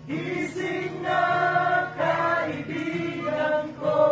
Gising na, kaibigan ko.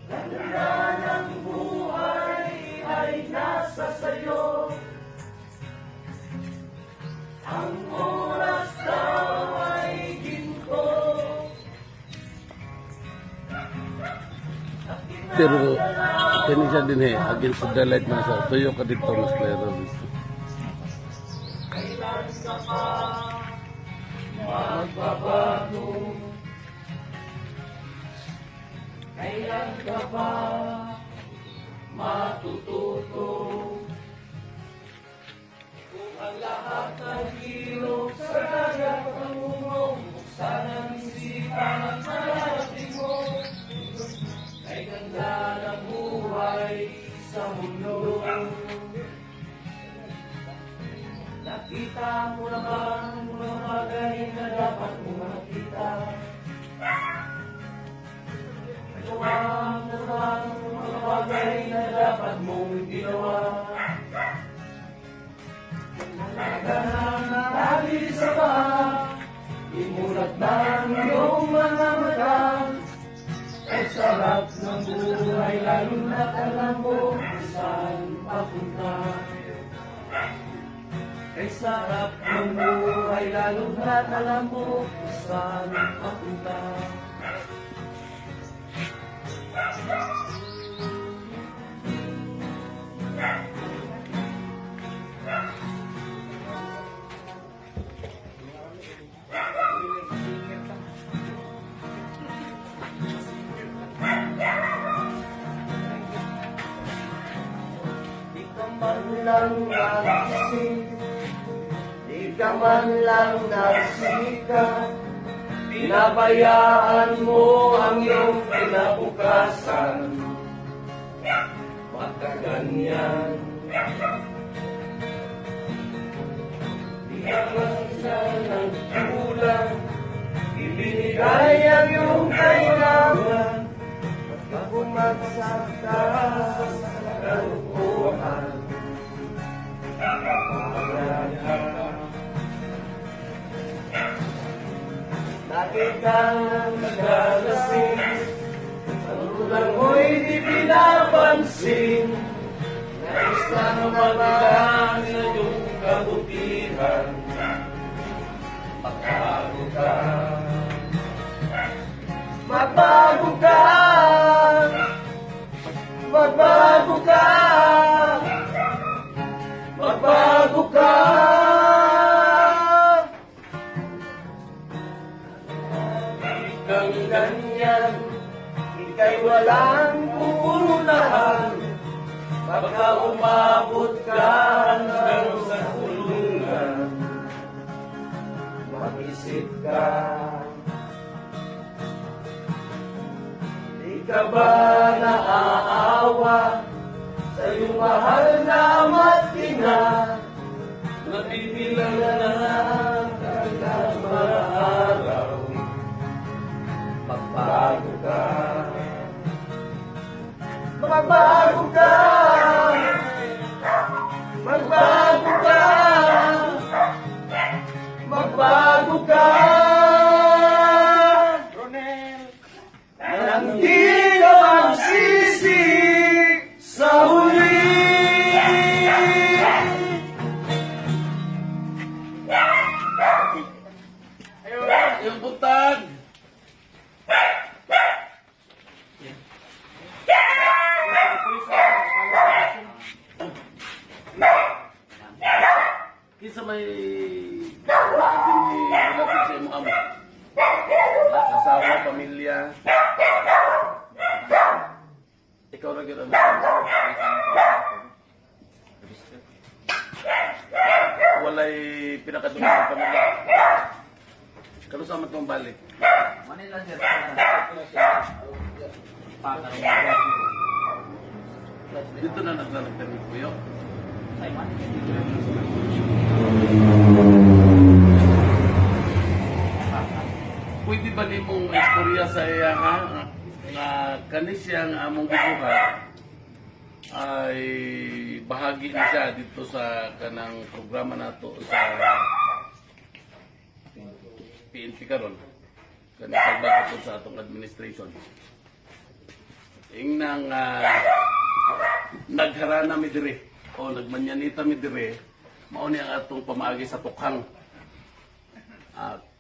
Ganda ng buhay ay nasa sayo. Ang oras daw ay ginto. Pero kani siya din eh, against the light man siya. Tuyo ka dito, mas klaro dito. Kailan ka pa magbabago? Kailan ka pa matututo? Kung ang lahat ng ilog sa dagat patungo, buksan ang isipan at mararating mo. Kay ganda ng buhay sa mundo. Nakita mo na ba ang mga bagay na dapat mo makita? Nagawa mo na ba ang mga bagay na dapat mong ginawa? Naghanap sa ba? Imulat ng iyong mga mata. Ay sarap ng buhay, lalo na't alam mo kung saan papunta. Kay sarap ng buhay, lalo na't alam mo kung saan papunta. Di ka man lang nagising, di ka man lang nagsikap, pinabayaan mo ang iyong kinabukasan. Makaganyan, di ka man nagkulang, ibinigay ang iyong kailangan. Pagka bumagsak ka sa kalokohan, kapalaran. Lagi kang naglalasing, ang kulang mo'y di pinapansin. Nais lang naman sa iyong kabutihan. Magbago ka. Magbago ka. Magbago ka. Kang ganyan, ika'y walang pupurunahan. Baka umabot ka hanggang sa kulungan. Mag-isip ka. Di ka ba naaawa sa iyong mahal na ama't ina? Nabibilang na ang mga araw. Magbago ka. Magbago ka. Magbago ka. Magbago ka. Ronel. Nang di ka magsisi sa huli. Yung buntag! Kinsa may relative sa imong amo? Asawa, pamilya. Ikaw ra gyud ang walay pinakadumang sa pamilya. Kanus-a man itong balik? Manila, sir. Dito na naglalagdag ng puyo. Simon. Pwede ba nimong istorya sa iya ha? Nga kani siya nga among gibuhat ay bahagi ni siya dito sa kanang programa nato sa PNP karon, kanang pagbago sa atong administration. Ingnang nagharana mi diri o nagmanyanita mi diri, mao ni ang atong pamaagi sa tukhang.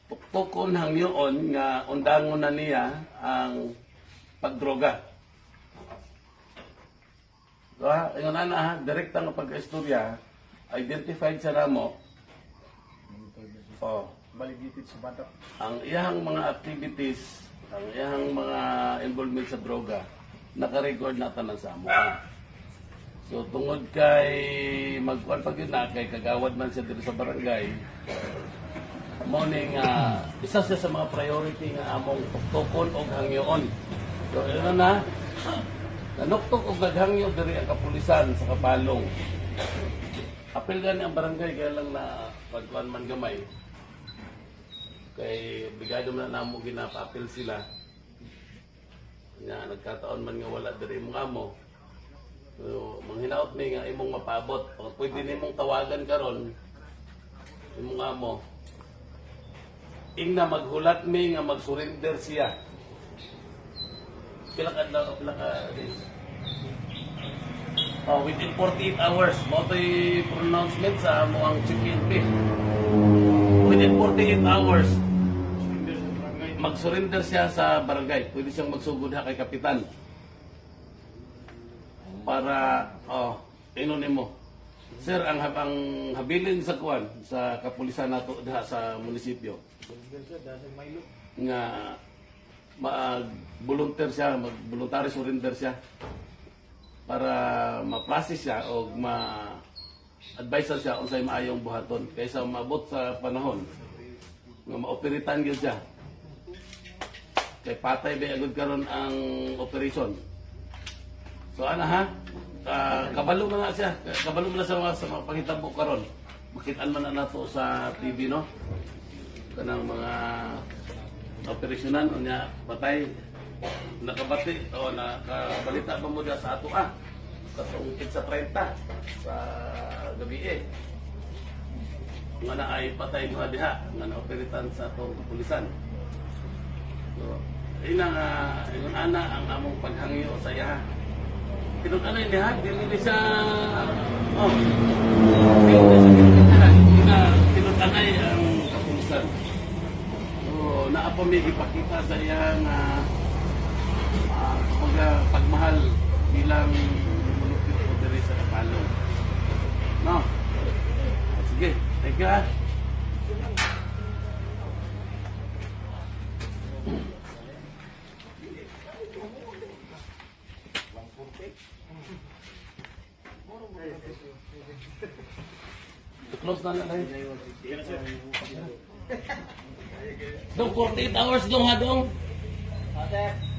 Tuktukon hangyoon nga undangon na niya ang pagdroga. So, ha, ingon ana ha, direkta nga pagkaistorya, identified sa namo. Oh, Validated sa bata. Ang iyahang mga activities, ang iyahang mga involvement sa droga, naka-record na tanan sa amo. So tungod kay magkuan pag yun na kay kagawad man siya dito sa barangay, mao ni nga isa siya sa mga priority nga among tuktukon og hangyoon. So yun na, nanuktok og naghangyo diri ang kapulisan sa Kapalong. Apil gani ang barangay, kaya lang na pagkuan man gamay. Kay bigado man na namo ginapa-apil sila. Nga nagkataon man nga wala diri imong amo. So, manghinaot mi nga imong mapabot. O, pwede nimong tawagan karon imong amo. Ingna maghulat mi nga mag-surrender siya. Pila ka adlaw, pila ka days? Oh, within 48 hours, mao to'y pronouncement sa amo ang Chief PNP. Within 48 hours, mag-surrender siya sa barangay. Pwede siyang magsugod ha kay kapitan. Para, oh, inon nimo. Sir, ang habilin sa kuan sa kapulisan nato diha sa munisipyo nga mag-volunteer siya, mag-voluntary surrender siya para ma-process siya o ma-advise siya unsay maayong buhaton kaysa maabot sa panahon nga maoperitan gyud siya. Kay patay ba agad karon ang operation. So ana ha, kabalo na nga siya, kabalo man na sa mga panghitabo karon. Makitaan man na nato sa TV, no? Kanang mga operasyonan, unya patay. Nakabati o nakabalita pa mo diha sa ato ah, katong 30 sa gabi eh, nga na ay patay mga diha nga naoperitan sa atong kapulisan. So ina nga ingon ana ang among paghangyo sa iya. Tinud ana ini ha, dili ni siya, oh, dili ni siya, ina tinud anay ang kapulisan. So naa pa may ipakita sa iya nga pagmahal bilang mulupyo ko diri sa Kapalong. No? Ah, sige, thank you ha. Close na lang tayo. Dong, 48 hours dong ha, dong. Sir.